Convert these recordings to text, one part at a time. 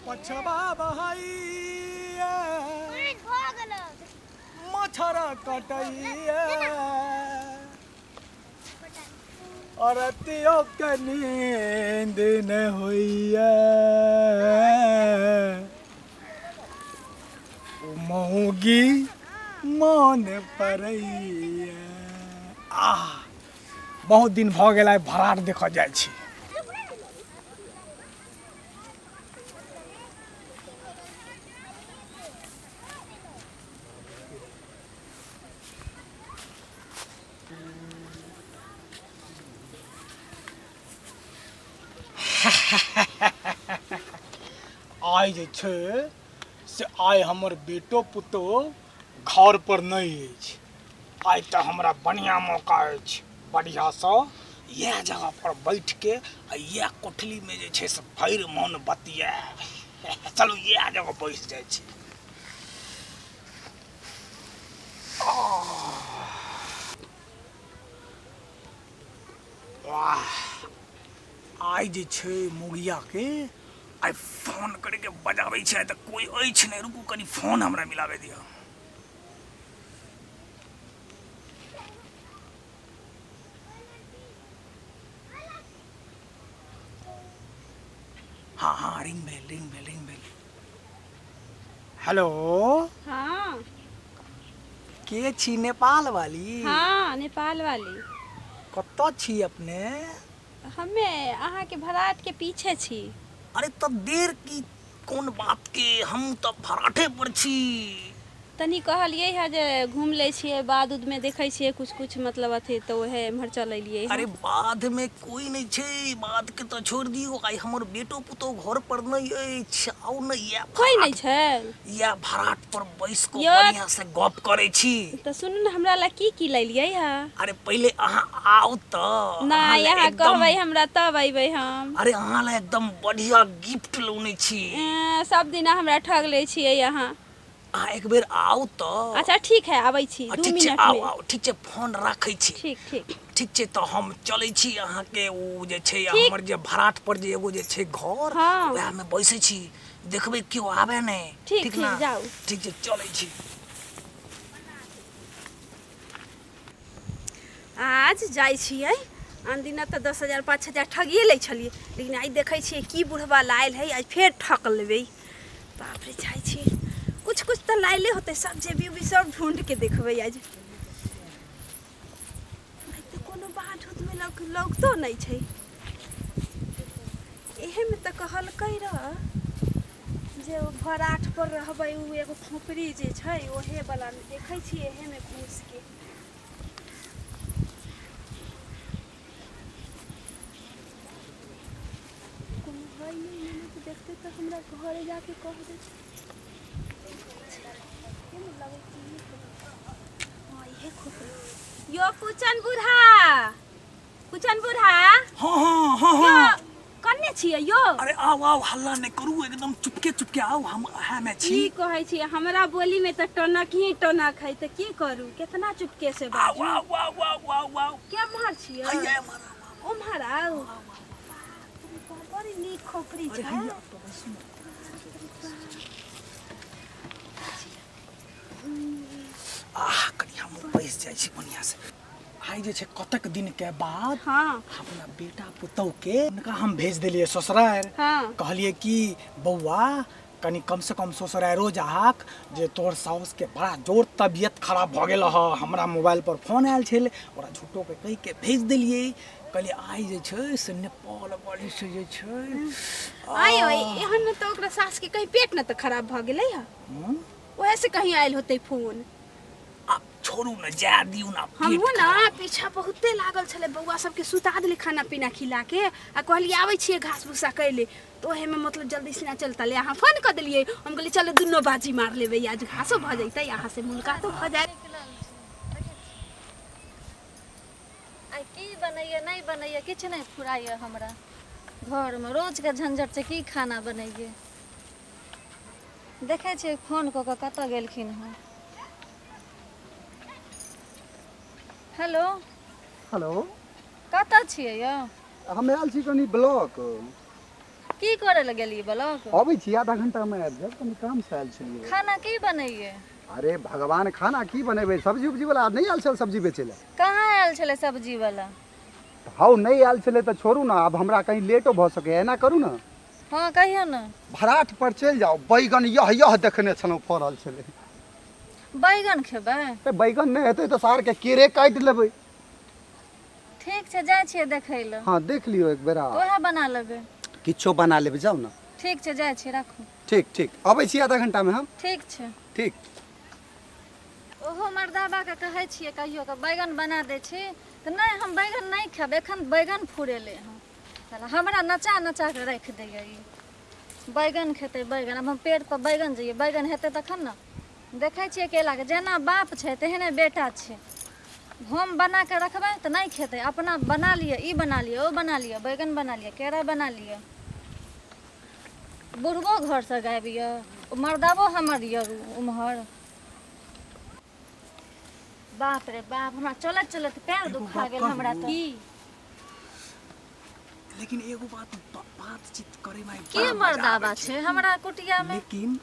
पछबा बहैया, मच्छर कटैया, अरतियो के नींद न होइया। ओ मौगी मन परैया। आह, बहुत दिन भऽ गेल, आइ भराट देखऽ जाइ छी। आइ जे छै से आइ हमर बेटो पुतोह घर पर नहि अछि। आइ तऽ हमरा बढ़िआँ मौका अछि, बढ़िआँसँ इएह जगह पर बैठके आ इएह कोठलीमे जे छै से भरि मोन बतियाएब। चलू, इएह जगह बैस जाइ छी। वाह, आइ जे छै मुगियाके आइ फोन करके बजाबै छै तऽ कोइ अछि नहि। रुकू, कनि फोन हमरा मिलाबै दिअ। हाँ हाँ, रिंग भेल, रिंग भेल, रिंग भेल। हेलो। हाँ। के छी, नेपाल वाली? हाँ, नेपाल वाली। कतऽ छी अपने? हमे अहाँके भराट के पीछे छी। अरे तब देर की कोन बात के, हम तऽ भराठे पर छी। तनी कहलियै है जे घूम लै छियै, बाध उधमे देखै छियै कुछ कुछ, मतलब अथी तऽ उहे एम्हर चल एलियै। अरे बाध में कोई नहीं छै, बाध के तऽ छोड़ दियौ, आइ हमर बेटो पुतोह घर पर नहीं अछि। आउ ने, इएह कोई नहीं छै, इएह भराट पर बैस कऽ बढ़िया से गप करै छी। तऽ सुनू ने, हमरा ला की की लेलियै है? अरे पहिले अहाँ आउ तऽ। नहि, अहाँ कहबै हमरा तब अयबै हम। अरे अहाँ ला एकदम बढ़िया गिफ्ट लौने छी। सब दिना हमरा ठग लै छियै अहाँ। अहाँ एक बेर आउ तऽ। अच्छा ठीक है, आबै छी 2 ठीक छै, मिनट आउ में। आउ, ठीक छै, फोन राखै छी। ठीक ठीक। ठीक छै, तऽ हम चलै छी। अहाँके ओ जे छै ठीक। हमर जे भराट पर जे एगो जे छै घर, हाँ। वएह में बैसै छी, देखबै केओ आबे नहि। ठीक। ठीक ठीक ना? जाउ। ठीक छै, चलै छी। आज जाइ छियै। आन दिना तऽ 10,000 5,000 ठगिए लै छलियै, लेकिन आइ देखै छियै की बुढ़बा लायल है, आइ फेर ठक लेबै। बाप रे, जाइ छियै। कुछ कुछ तऽ लायले होतै, सब जेबी उबी सब ढूँढ के देखबै आज। आइ तऽ कोनो बाध उधमे लौकतो नहि छै। एहेमे तऽ कहलकै रह जे ओ भराठ पर रहबै, ओ एगो खोपड़ी जे छै ओहे बला मे। देखै छियै एहेमे घुसिके। कोनो है नहि एहिमे, तऽ देखतै तऽ हमरा घरे जाके कह देतै। एहिमे लगै छै इहे खोपड़ी। हँ, इहे खोपड़ी। यो कुचन बूढ़ा, कुचन बूढ़ा। हाँ हाँ हाँ। यो। हाँ। कन्ने छियै यो? अरे आउ आउ, हल्ला नहि करू, एकदम चुपके चुपके आउ, हम अहाँ में की छी। कहै छी, हमरा बोली में तऽ टनक ही टनक है, तऽ की करू, केतना चुपके से आउ। बाजू। आउ आउ आउ आउ आउ। केम्हर छियै? हैया एम्हर आउ, आउ। ओम्हर आउ। बड़ी नीक खोपड़ी अरे छै। हैया तऽ बस। आह, कनि हम बैस जाइ छी बढ़िआँ से। आइ जे छै कतेक दिन के बाद अपना बेटा पुतोह के हुनका हम भेज देलियै ससुरारि। कहलियै कि बौआ, कनि कम से कम ससुराइरो जाहक जे तोहर साउस के बड़ा जोर तबियत खराब भऽ गेल हँ। हमरा मोबाइल पर फोन आयल छलै, ओकरा झूठो के कहि के भेज देलियै। कहलियै आइ जे छै से नेपाल वाली से जे छै आइ एहन मे तऽ ओकरा सास के कहीं पेट न तऽ खराब भऽ गेलै हँ? हम्म, ओहे से कहीं आयल होतै फोन। आब छोड़ू ने, जाय दियौ ने। हमहूँ ने पीछा बहुते लागल छलै, बौआ सबके सुता देली खाना पीना खिला के आ कहलियै आबै छियै घास भूसा कैले, तऽ ओहेमे मतलब जल्दी सिना चलता ले अहाँ फोन कऽ देलियै। हम कहलियै चलो दुनू बाजी मार लेबै, आज घासो भऽ जैतै, अहाँ से मुलाकातो भऽ जायत। आइ की बनैए नहि बनैए किछु नहि फुराइए हमरा। घरमे रोजके झंझट छै, की खाना बनैए। देखै छियै फोन कऽ कऽ कतऽ गेलखिन हँ। हेलो। हेलो। कतऽ छियै यौ? हम आयल छी कनि ब्लॉक। की करे लए गेलियै ब्लॉक? अबै छी, आधा घंटामे आबि जायब, कनि कामसँ आयल छलियै। खाना की बनैयै? अरे भगवान, खाना की बनेबै? सब्जी उब्जी वाला नहि आयल छल सब्जी बेचै लए? कहाँ आयल छलै सब्जी वाला? हौ, नहि आयल छलै तऽ छोड़ू ने, आब हमरा कहीं लेटो भऽ सकैए। एना करू ने। हँ, कहियौ ने। भराठ पर चलि जाउ, बैगन यह यह देखने छलहुँ फड़ल छलै। बैगन खेबै? तऽ बैगन नहि हेतै तऽ सारके केरे काटि लेबै। ठीक छै, जाइ छियै देखै लए। हँ, देख लियौ एक बेरा। तऽ उएह बना लेबै। किछो बना लेबै, जाउ ने। ठीक छै, जाइ छी, राखू। ठीक ठीक, अबै छी आधा घंटामे हम। ठीक छै। ठीक। ओहो मर्दाबाके कहै छियै कहियो कऽ बैगन बना दै छी तऽ नहि, हम बैगन नहि खायब एखन, बैगन फुरेलै हँ। साला हमरा नचा नचा कऽ राखि दैए ई। बैगन खेतै बैगन। आब हम पेड़पर बैगन जइयै, बैगन हेतै तखन ने। देखै छियै केलाके, जेना बाप छै तेहने बेटा छै। हम बना कऽ रखबै तऽ नहि खेतै, अपना बना लिअ, ई बना लिअ, ओ बना लिअ, बैगन बना लिअ, केरा बना लिअ। बुढ़बो घरसँ गायब यऽ, ओ मर्दाबो हमर यऽ उम्हर। बाप रे बाप, हमरा चलैत चलैत पैर एगो दुखा गप गेल हमरा कहू? तऽ। की? लेकिन एगो बात, बातचीत करे में की मर्दाबा छै हमरा कुटिया मे? लेकिन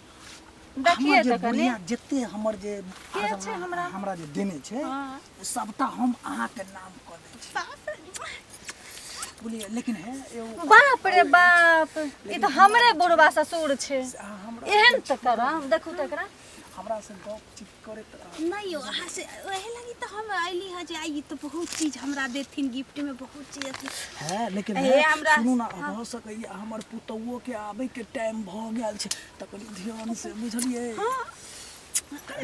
देखिए हमर जे तऽ कनि बुढ़िया जते हमर जे के छै हमरा? हमरा जे देने छै, ओ सबटा हम अहाँके नाम कऽ दै छी, बुझलियै? लेकिन हे एगो बाप रे बाप, ई तऽ हमरे बुढ़बा ससुर छै। हमरा एहन तऽ करम, देखू तऽ एकरा। हमरा से गपचित करैत रह। नहि यौ, अहाँ से ओहे लगी तऽ हम अयली हँ जे आई तऽ बहुत चीज हमरा देथिन गिफ्ट में, बहुत चीज अथी है, लेकिन हे, हे हमरा- सुनू ने, भऽ सकैए हमर पुतौओ के आबै के टाइम भऽ गेल छै, तऽ कनि ध्यान से, बुझलियै?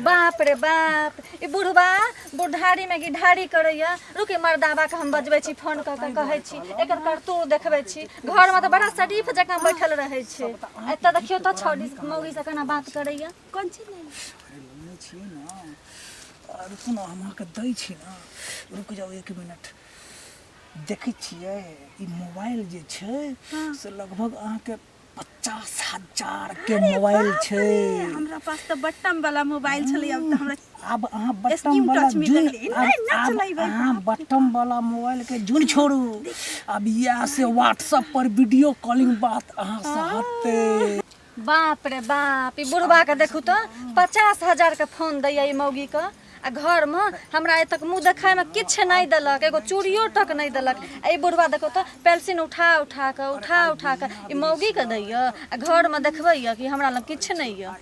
बाप रे बाप, ई बुढ़बा बुढ़ारी में गिढारी करैया। रुके, मर्दाबा के हम बजबै छी, फोन कऽ के कहै छी, एकर करतूत देखबै छी। घर में तऽ बड़ा शरीफ जकाँ बैठल रहै छै, एतऽ देखियौ तऽ छौड़ी मौगी से केना बात करैया। कोन चीज लेली? अरे लेने छियै ने, आ रुकू ने, हम अहाँके दै छी ने, रुकि जाउ एक मिनट। देखै छियै, ई मोबाइल जे छै से लगभग अहाँके 50,000 के मोबाइल छै। हमरा पास तऽ बटन वाला मोबाइल छलै, आब तऽ हमरा आब अहाँ बटन स्क्रीन वाला टच मिल जुन गेलै। नहि, आब नहि आब चलेबै। अहाँ बटन वाला मोबाइल के जुन छोड़ू, आब इएह से व्हाट्सएप पर वीडियो कॉलिंग बात अहाँ से होतै। बाप रे बाप, ई बुढ़बा के देखू तऽ 50,000 के फोन दैया ई मौगी के, आ घर में हमरा आइ तक मुँह देखाय में किछु नहि देलक, एगो चूड़ियो तक नहि देलक। आ ई बुढ़बा देखू तऽ पेंसिल उठा उठा कऽ, उठा उठा कऽ ई मौगी के दैया आ घर में देखबैया कि हमरा लग किछु नहि यऽ।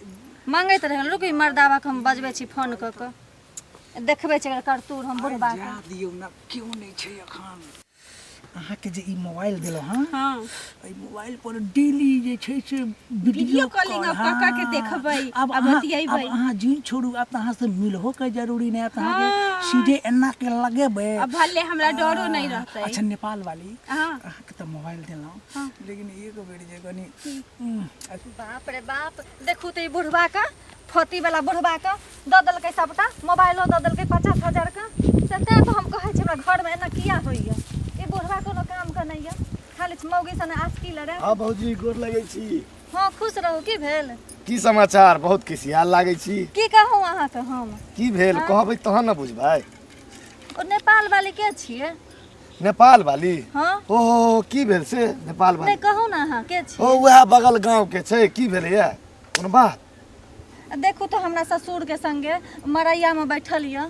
मांगैत रहल। रुकू, ई मर्दाबा के हम बजबै छी फोन कऽ कऽ, देखबै छी एकर करतूर हम बुढ़बा के। जा दियौ ने, केओ नहि छै एखन। अहाँके जे ई मोबाइल देलहुँ हँ, एहि मोबाइल पर डेली जे छै से वीडियो कॉलिंग आब कऽ कऽ के देखबै, आब आ अहाँ बतियेबै। आब अहाँ जुनि छोड़ू, आब तऽ अहाँसँ मिलहो के जरूरी नहि। आब तऽ अहाँके सीधे एना के लगेबै। अब भले हमरा डरो नहि रहतै। अच्छा नेपाल वाली, हाँ। अहाँके तऽ मोबाइल देलहुँ, लेकिन एक बेर जे कनि बाप रे बाप, देखू तऽ ई बुढ़बा के, फोती वाला बुढ़बा के दऽ देलकै सबटा, मोबाइलो दऽ देलकै 50,000 के। से तैं तऽ हम कहै छी, हमरा घरमे एना किया होइया? ई बुढ़बा कोनो काम के नहि यऽ, खाली मौगी सने आसकी लड़े। हँ भौजी, गोर लगै छी। हँ, खुश रहू। की भेल? की समाचार? बहुत खिसियाल लागै छी। की कहू अहाँके हम? की भेल, कहबै तहन ने बुझबै। ओ नेपाल वाली के छियै? नेपाल वाली? हँ। ओहो, की भेल से नेपाल वाली? नहि, कहू ने, अहाँ के छियै? ओ वएह बगल गाँव के छै। की भेलैया, कोनो बात? देखू तऽ हमरा ससुर के संगे मरैया में बैठल यऽ।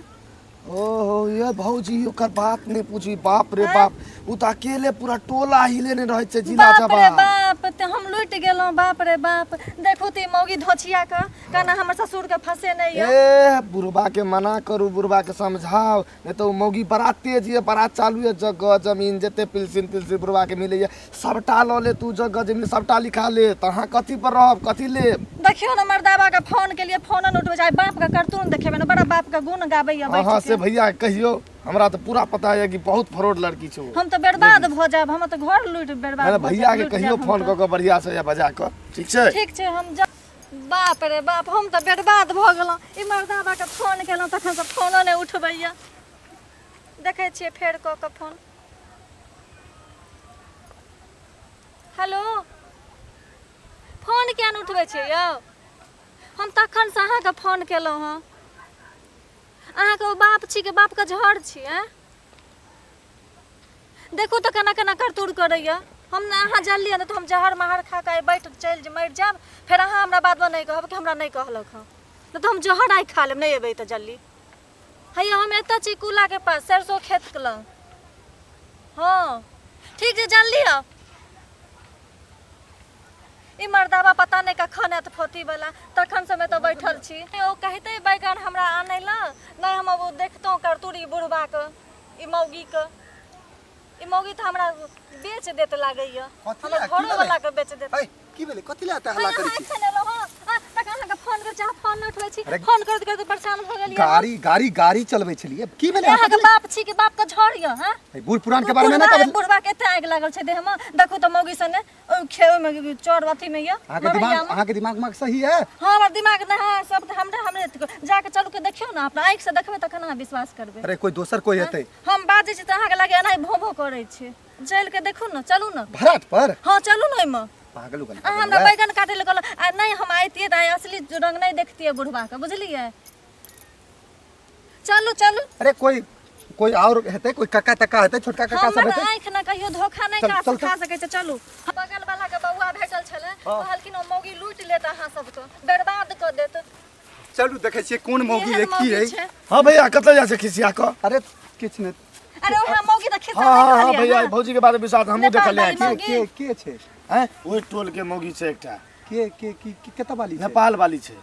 ओहो ये भौजी, ओकर बात नहि पूछी। बाप रे बाप, ओ तऽ अकेले पूरा टोला हिलेने रहै छै, जिला बाप रे जवाब। बाप, तऽ हम लुटि गेलहुँ। बाप रे बाप, देखू तऽ ई मौगी धोछिया के केना हमर ससुर के फंसेने यऽ। ए बुढ़बा के मना करू, बुढ़बा के समझाओ, नहि तऽ ओ मौगी बड़ा तेज यऽ, बड़ा चालू यऽ। जगह जमीन जते पिलसिन तिलसिन बुढ़बा के मिलैया सबटा लऽ लेत उ, जगह जमीन सबटा लिखा लेत, तऽ अहाँ कथी पर रहब, कथी लेब? देखियौ ने, मर्दाबा के फोन के लिए फोन न उठबै छै। आइ बाप के करतून देखेबै ने, बड़ा बाप के गुण गाबैया बैठ अहाँ के। से भैया के कहियौ, हमरा तऽ पूरा पता यऽ कि बहुत फ्रॉड लड़की छै ओ। हम तऽ बर्बाद भऽ जायब, हम तऽ घर लूटि बर्बाद नहि भऽ भैया जायब, के लूटि कहियौ जायब हम फोन तऽ। कऽ कऽ बढ़िया से या बजा कऽ, ठीक छै? ठीक छै, हम जा। बाप रे बाप, हम तऽ बर्बाद भऽ गेलहुँ। ई मर्दाबा के फोन केलहुँ तखन से फोनो नहि उठबैया। देखै छियै फेर कऽ कऽ फोन। हेलो, फोन किया नहि उठबै छियै यौ? हम तखनसँ अहाँके फोन केलहुँ हँ। अहाँके ओ बाप छी कि बापके झड़ छी? आँय, देखू तऽ केना केना करतूर करैया। हम ने अहाँ जानलियै ने तऽ हम जहर महर खा कऽ आइ बैठ चलि मरि जायब, फेर अहाँ हमरा बादमे नहि कहब कि हमरा नहि कहलक हँ। नहि तऽ हम जहर आइ खा लेब, नहि एबै तऽ जल्दी। हैया हम एतऽ छी कुलाके पास, सरसो खेतके लग। हँ ठीक छै, जानलियै। ई मर्दाबा पता नहि कखन आयत फोती वाला, तखन से हम एतऽ बैठल छी। ओ कहितै बैगन हमरा आनै लए, नहि हम ओ देखतहुँ करतूरी बुढ़बाके, ई मौगीके। ई मौगी तऽ हमरा बेच देत लागैया, कथी हमर लए? की घरो भेलै? वाला के बेच देत। है, की भेलै? कथी लए एते हल्ला करै छी? एखन एलहुँ हँ, तखन अहाँके फोन करै छी, अहाँ फोन नहि उठबै छी। अरे फोन करैत करैत परेशान भऽ गेलियै। गाड़ी गाड़ी गाड़ी चलबै छलियै, की भेलै? अहाँके बाप छी कि बाप के झड़ यऽ? हँ है, बूढ़ पुरान के बारे में ना बुढ़बा कहबै। बुढ़बा के एते आगि लागल छै देह में, देखू तऽ मौगी सने ओहि खे ओहिमे चोर अथी में यऽ अहाँके दिमाग मरैया में। अहाँके दिमाग में सही है? हाँ, हमर दिमाग नहि है सब, तऽ हमरे हमरे जाके चलू के देखियौ ने, अपना आँखि से देखबै तखन अहाँ विश्वास करबै। अरे कोई दोसर कोई हेतै। हम बाजै छी तऽ अहाँके लागे एनाहि भों भों करै छै। चलि के देखू ने, चलू ने भरात पर। हाँ चलू ने ओहिमे। पागल उगल। अहाँ हमरा बैगन काटै लए कहलहुँ आ नहि हम अयतियै तऽ आइ असली रंग नहि देखतियै बुढ़बाके, बुझलियै? चलू चलू। अरे कोई कोई और हेतै, कोई कक्का तक्का हेतै, छोटका कक्का सब हमर हेतै। आँखि ने कहियो धोखा नहि चल, खा चल, चल। खा सकै छै। चलू। बगल वाला के बौआ भेटल छलै, कहलखिन ओ मौगी लूटि लेत अहाँ सबके, बर्बाद कऽ देत। चलू देखै छियै कोन मौगी एहन है की मौगी है। छै। हाँ भैया, कतऽ जाइ छै खिसिया कऽ? अरे किछु नहि। अरे वहाँ मौगी तऽ खिस्सा हाँ नहि हाँ हाँ कहलियै भैया, हँ। भौजी के बारे में विश्वास हमहूँ नेपाल देखलियै। वाली के मौगी। के के छै? हैं, ओहि टोल के मौगी छै एकटा। के के की की कतऽ वाली छै? नेपाल वाली छै।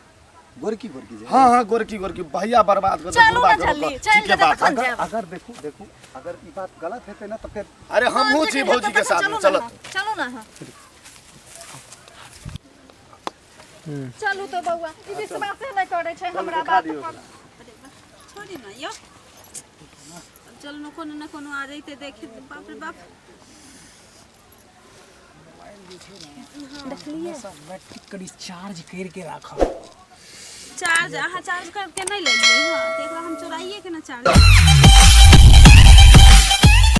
गोरकी गोरकी जे? हाँ हाँ, गोरकी गोरकी। भैया बर्बाद कर चलू ना जल्दी, चलि ठीक है जेतै बात। तखन अगर जायब। अगर देखू देखू, अगर ई बात गलत हेतै ना तऽ फेर अरे हमहूँ छी भौजी के साथ में, चलत। चलू ना अहाँ। चलू तो बौआ, ई विश्वासे नहि करै छै हमरा देखा बात दियौ पर। छोड़ी ना यो, चल न कोनो न कोनो आ जैते देखे। बाप रे बाप, देखलिए सब बैटरी करी चार्ज करके राखब। चार्ज अहाँ चार्ज करके नहि लेलियै हँ, तऽ एकरा हम चोराइए के ना चार्ज।